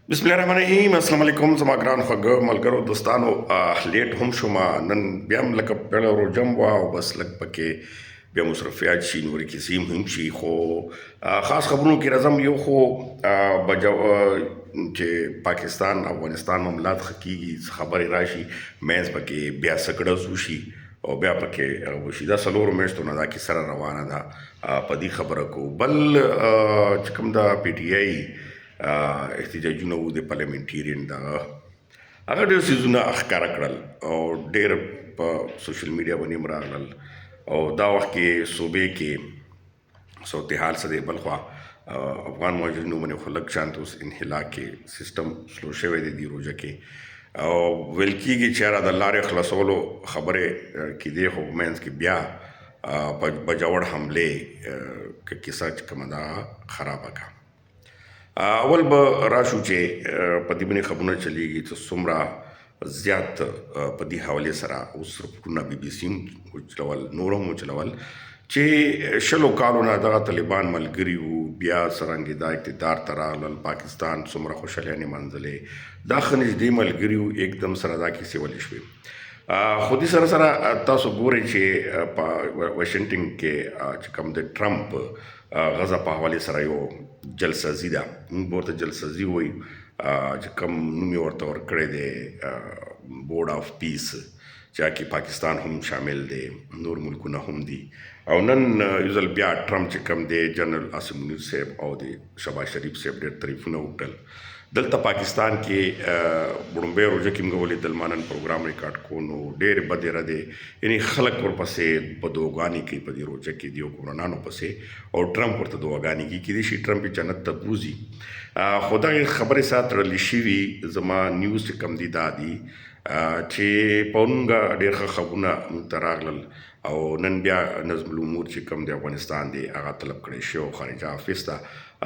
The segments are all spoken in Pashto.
بسم الله الرحمن الرحیم. السلام علیکم زما ګران خوږو ملګرو دوستانو. لیټ هم شوم نن، بیا هم لکه پیړه روژم وه او بس لږ پکې بیا مصرفیات شي، نورې کیسې هم شي. خو خاص خبرونو کې راځم. یو خو بجو چې پاکستان افغانستان معاملات ښه کېږي، خبرې راشي، منځ پکې بیا سکړس وشي او بیا پکې هغه وشي. دا څلورو میاشتو نه دا کیسه را روانه ده، په دې خبره کوو. بل چې کوم دا پي ټي آی احتجاجونه وو، د پارلیمنټیرین دغه هغه ډېر څیزونه ښکاره کړل او ډېر په سوشل میډیا باندې هم راغلل. او دا وخت کې صوبې کې صورتحال څه دی؟ بلخوا افغان مهاجرینو باندې خو لږ شانته اوس انحلا کې سیستم سلو شوی دی دې روژه کې، او ویل کېږي چې یاره د لارې خلاصولو خبرې کېدې، خو منځ کې بیا په بجاوړ حملې که کیسه چې کومه ده خرابه کړه. اول به راشو چې په دې باندې خبرونه چلیږي چې څومره زیات په دې حوالې سره اوس رپورټونه بي بي سي هم وچلول، نور هم وچلول چې شلو کالو نه دغه طالبان ملګري وو، بیا څرنګه دا اقتدار ته راغلل، پاکستان څومره خوشحالیانې منځلې، دا ښه نږدې ملګري وو، एकदम سره دا کیسې ولې شوې. خو دې سره سره تاسو ګورئ چې په واشنګټن کې چې کوم د ټرمپ غزه په حوالې سره یو جلسازي ده، موږ به ورته جلسازي وایو، چې کوم نوم یې ورته ورکړی دی بورډ آف پیس، چې هغه کې پاکستان هم شامل دی، نور ملکونه هم دي. او نن یو ځل بیا ټرمپ چې کوم دی جنرال عاصم منیر صاحب او د شهباز شریف صاحب ډېر تعریفونه وکړل. دلته پاکستان کې وړومبۍ روژه کې موږ ولیدل، ما نن پروګرام ریکارډ کو، نو ډېرې بدې ردې، یعنې خلک ورپسې په دعاګانې کوي په دې روژه کې د حکمرانانو پسې، او ټرمپ ورته دعاګانې کوي، کېدای شي ټرمپ یې جنت ته بوځي. خو دغې خبرې سره تړلې شوي زما نیوز چې کوم دي دا دي چې پرونګه ډېر ښه خبرونه موږ ته راغلل، او نن بیا نظم الامور چې کوم د افغانستان دی هغه طلب کړی شوی او خارجه آفس ته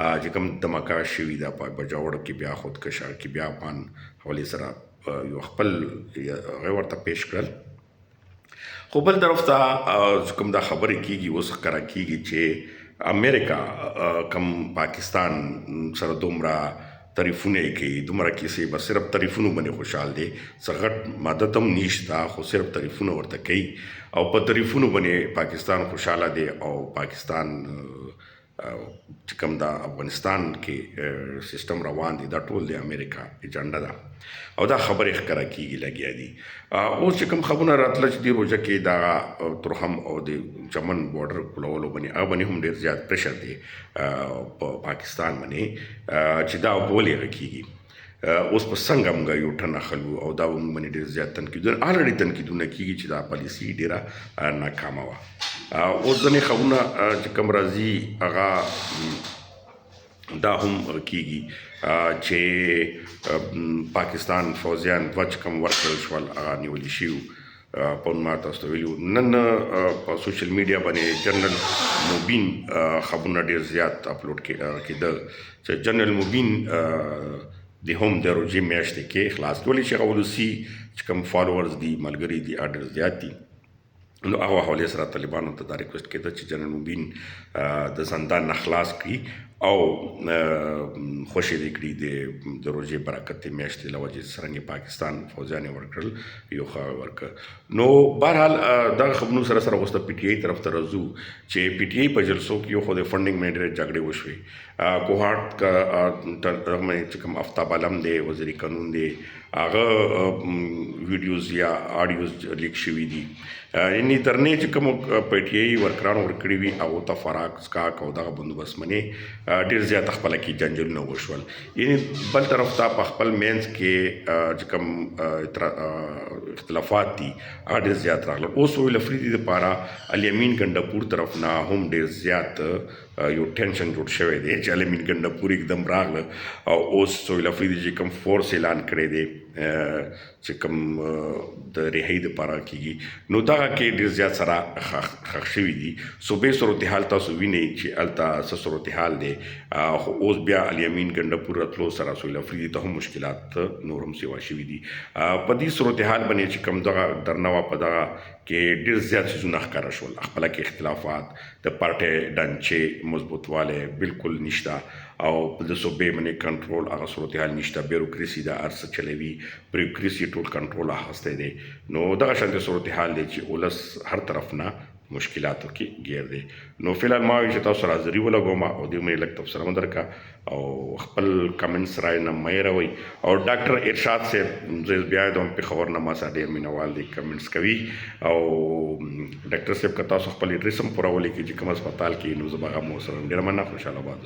چې کوم دمکه شوي ده په بجاوړ کې، بیا خودکش هغه کې بیا افغان حوالې سره یو خپل هغه ورته پیش کړل. خو بل طرف ته چې کوم دا خبرې کېږي، اوس ښکاره کېږي چې امریکا کوم پاکستان سره دومره تعریفونه یې کوي، دومره کیسې، بس صرف تعریفونو باندې خوشحال دی، څه غټ مدد هم نشته، خو صرف تعریفونه ورته کوي او په تعریفونو باندې پاکستان خوشحاله دی. او پاکستان چې کوم دا افغانستان کې سیستم روان دی، دا ټول د امریکا ایجنډا ده او دا خبرې ښکاره کېږي لګیا دي. اوس چې کوم خبرونه راتله چې دې روژه کې دا ترخم او د چمن بارډر کولولو باندې هغه باندې هم ډېر زیات پریشر دی په پاکستان باندې چې دا ولې هغه کېږي، اوس په څنګه موږ یو ټن اخلو، او دا موږ باندې ډېر زیات تنقیدونه الریډي تنقیدونه کېږي چې دا پالیسي ډېره ناکامه وه. اوس ځینې خبرونه چې کوم راځي هغه دا هم کېږي چې پاکستان فوجیان دوه چې کوم ورکړل شول هغه نیول شوي وو. پرون ما تاسو ته ویلي وو. نن په سوشل میډیا باندې جنرال مبین خبرونه ډېر زیات اپلوډ کېده چې جنرال مبین د هم د روژې میاشتې کې خلاص کړي، چې هغه ولسي چې کوم فالوورز دي، ملګري دي، هغه ډېر زیات دي. نو هغه حوالې سره طالبانو ته دا ریکویسټ کېده چې جنرال مبین د زندان نه خلاص کړي او خوشې دې کړي د روژې برکت میاشتې له وجې څرنګه پاکستان فوجیان یې ورکړل، یو ښه ورکړ. نو بهرحال دغه خبرونو سره سره اوس د پي ټي آی طرف ته راځو چې پي ټي آی په جلسو کې یو خو د فنډینګ باندې ډېرې جګړې وشوې. کوهاټ چې کوم افتاب عالم دی، وزیر قانون دی، هغه ویډیوز یا آډیوز لیک شوي دي، یعنې درنې چې کوم پي ټي آی ورکرانو ورکړي وي هغو ته خوراک څښاک او دغه بندوبست منې ډېر زیات خپله کې جنجالونه وشول. یعنې بل طرف ته په خپل منځ کې چې کوم اختلافات دي هغه ډېر زیات راغلل. اوس سهیل افریدي دپاره علي امین ګنډاپور طرف نه هم ډېر زیات یو ټینشن جوړ شوی دی چې علي امین ګنډاپور एकदम راغله او اوس سهیل افریدي چې کوم فورس اعلان کړی دی چې کوم د رهایی دپاره کېږي، نو دغه کې ډېر زیات سره ښخ شوي دي. صوبې صورتحال تاسو وینئ چې هلته څه صورتحال دی. خو اوس بیا علي امین ګنډاپور راتلو سره سهیل افریدي ته هم مشکلات نور هم سیوا شوي دي. په دې صورتحال باندې چې کوم دغه درنه وه، په دغه کې ډېر زیات څیزونه ښکاره شول، خپله کې اختلافات، د پارټۍ ډانچې مضبوطوالی بالکل نشته او د صوبې باندې کنټرول هغه صورتحال نشته. بیوروکریسي دا هر څه چلوي، بیوروکریسي ټول کنټرول اخیستی دی. نو دغه شان صورتحال دی چې ولس هر طرف نه مشکلاتو کې ګیر دی. نو فلحال ما وی چې تاسو سره حاضري ولګوم او دې مې لږ تبصره هم درکړه او خپل کمنټس رائے نه مې روي. او ډاکټر ارشاد صاحب، زه بیا د پېښور نه، ما سره ډېر مینوال دي، کمنټس کوي. او ډاکټر صاحب، که تاسو خپل ایډریس هم پوره ولیکئ چې کوم هسپتال کې، نو زه به هغه مو سره. ډېره مننه، خوشحاله آباد.